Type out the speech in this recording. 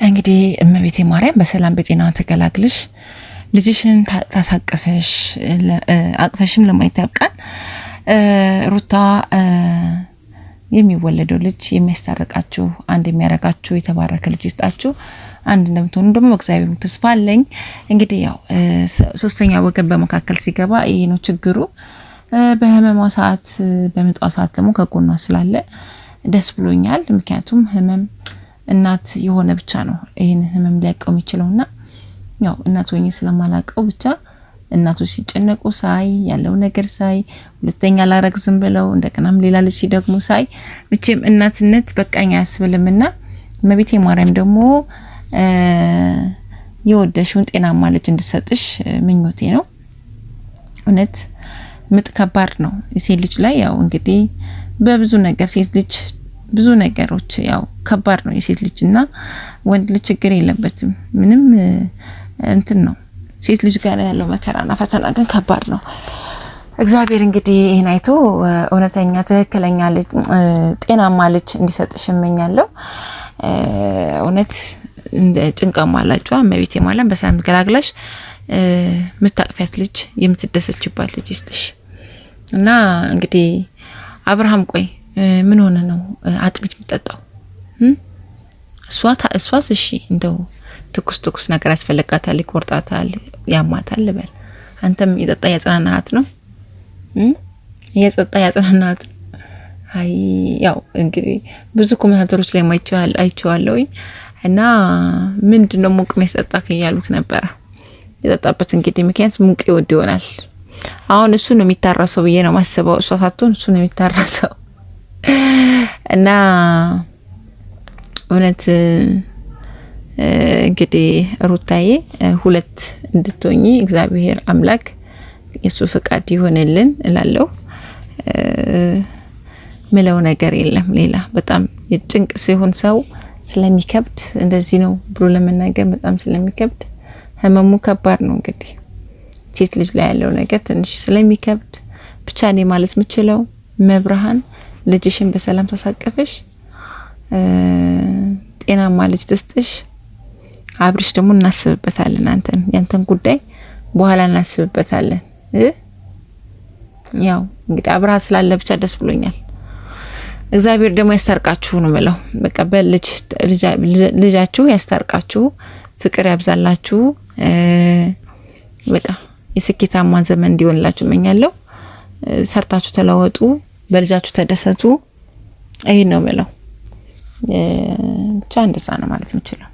እንግዲህ እመቤቴ ማርያም በሰላም በጤና ተገላግልሽ ልጅሽን ታሳቅፈሽ አቅፈሽም ለማየት ያብቃን። ሩታ የሚወለደው ልጅ የሚያስታርቃችሁ አንድ የሚያረጋችሁ የተባረከ ልጅ ይስጣችሁ። አንድ እንደምትሆኑ ደግሞ እግዚአብሔር ተስፋ አለኝ። እንግዲህ ያው ሶስተኛ ወገን በመካከል ሲገባ ይሄ ነው ችግሩ። በህመሟ ሰዓት በምጧ ሰዓት ደግሞ ከጎኗ ስላለ ደስ ብሎኛል። ምክንያቱም ህመም እናት የሆነ ብቻ ነው ይህን ህመም ሊያውቀው የሚችለውና ያው እናት ሆኜ ስለማላውቀው ብቻ እናቶች ሲጨነቁ ሳይ ያለው ነገር ሳይ ሁለተኛ ላረግዝም ብለው እንደገናም ሌላ ልጅ ሲደግሙ ሳይ መቼም እናትነት በቃኝ አያስብልምና እመቤቴ ማርያም ደግሞ የወደሽውን ጤናማ ልጅ እንድሰጥሽ ምኞቴ ነው። እውነት ምጥ ከባድ ነው የሴት ልጅ ላይ ያው እንግዲህ በብዙ ነገር ሴት ልጅ ብዙ ነገሮች ያው ከባድ ነው የሴት ልጅ እና ወንድ ልጅ ችግር የለበትም ምንም እንትን ነው። ሴት ልጅ ጋር ያለው መከራና ፈተና ግን ከባድ ነው። እግዚአብሔር እንግዲህ ይህን አይቶ እውነተኛ ትክክለኛ ልጅ ጤናማ ልጅ እንዲሰጥሽ እመኛለሁ። እውነት እንደ ጭንቀማ አላችሁ እመቤቴ ማርያም በሰላም ገላግላሽ የምታቅፊያት ልጅ የምትደሰችባት ልጅ ይስጥሽ። እና እንግዲህ አብርሃም ቆይ ምን ሆነ ነው አጥሚት የምጠጣው? እሷስ እሺ እንደው ትኩስ ትኩስ ነገር ያስፈልጋታል፣ ይቆርጣታል፣ ያማታል ልበል። አንተም እየጠጣ ያጽናናሃት ነው እየጠጣ ያጽናናሃት ነው። አይ ያው እንግዲህ ብዙ commentator ኦች ላይ አይቼዋለሁኝ እና ምንድን ነው ሙቅ የሚያስጠጣክ እያሉክ ነበረ። የጠጣበት እንግዲህ ምክንያት ሙቅ ይወድ ይሆናል። አሁን እሱ ነው የሚታረሰው ብዬ ነው ማስበው። እሷ ሳትሆን እሱ ነው የሚታረሰው እና እውነት እንግዲህ ሩታዬ ሁለት እንድትሆኚ እግዚአብሔር አምላክ የእሱ ፍቃድ ይሆንልን እላለሁ። ምለው ነገር የለም ሌላ። በጣም የጭንቅ ሲሆን ሰው ስለሚከብድ እንደዚህ ነው ብሎ ለመናገር በጣም ስለሚከብድ ህመሙ ከባድ ነው። እንግዲህ ሴት ልጅ ላይ ያለው ነገር ትንሽ ስለሚከብድ ብቻ እኔ ማለት የምችለው መብርሃን ልጅሽን በሰላም ታሳቀፈሽ፣ ጤናማ ልጅ ትስጥሽ። አብርሽ ደግሞ እናስብበታለን። አንተን ያንተን ጉዳይ በኋላ እናስብበታለን። ያው እንግዲህ አብርሃ ስላለ ብቻ ደስ ብሎኛል። እግዚአብሔር ደግሞ ያስታርቃችሁ ነው የምለው። በቃ በልጅ ልጃችሁ ያስታርቃችሁ፣ ፍቅር ያብዛላችሁ። በቃ የስኬታማ ዘመን እንዲሆንላችሁ እመኛለሁ። ሰርታችሁ ተለወጡ፣ በልጃችሁ ተደሰቱ። ይሄን ነው የምለው። ብቻ እንደዛ ነው ማለት የምችለው።